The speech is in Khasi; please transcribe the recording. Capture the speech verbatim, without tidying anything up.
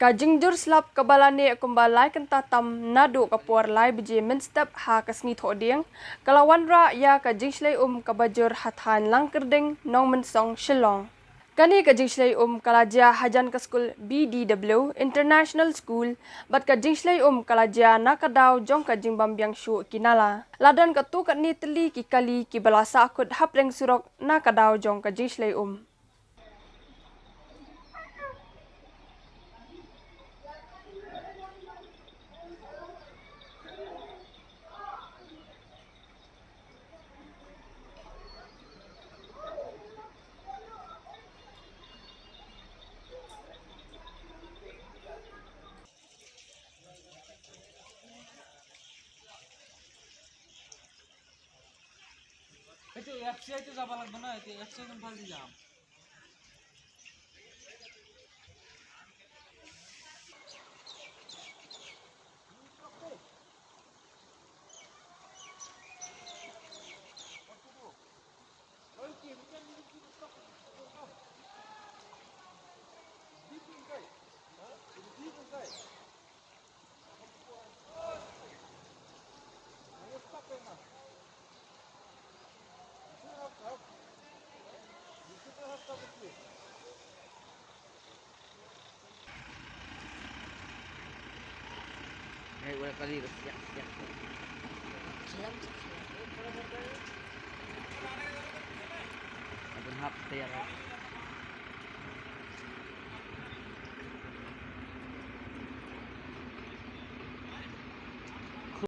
Ka jingjur slap kaba la neh kumba lai kynta tam naduh ka por lai baje mynstep ha ka sngi Thohdieng, ka la wanrah ïa ka jingshlei um kaba jur ha thaiñ Langkyrding, Nongmynsong, Shillong. Kane ka jingshlei um ka la jia hajan ka skul B D W International School, bad ka jingshlei um ka la jia na ka daw jong ka jingbym biang shuh ki nala. La don katto katne tylli ki kali kiba la sahkut hapdeng surok na ka daw jong ka jingshlei um. Itu F C itu jaba lagba na, itu F C kan pasti jam. Hey, wala kali, siak, siak. Adun hap tayar.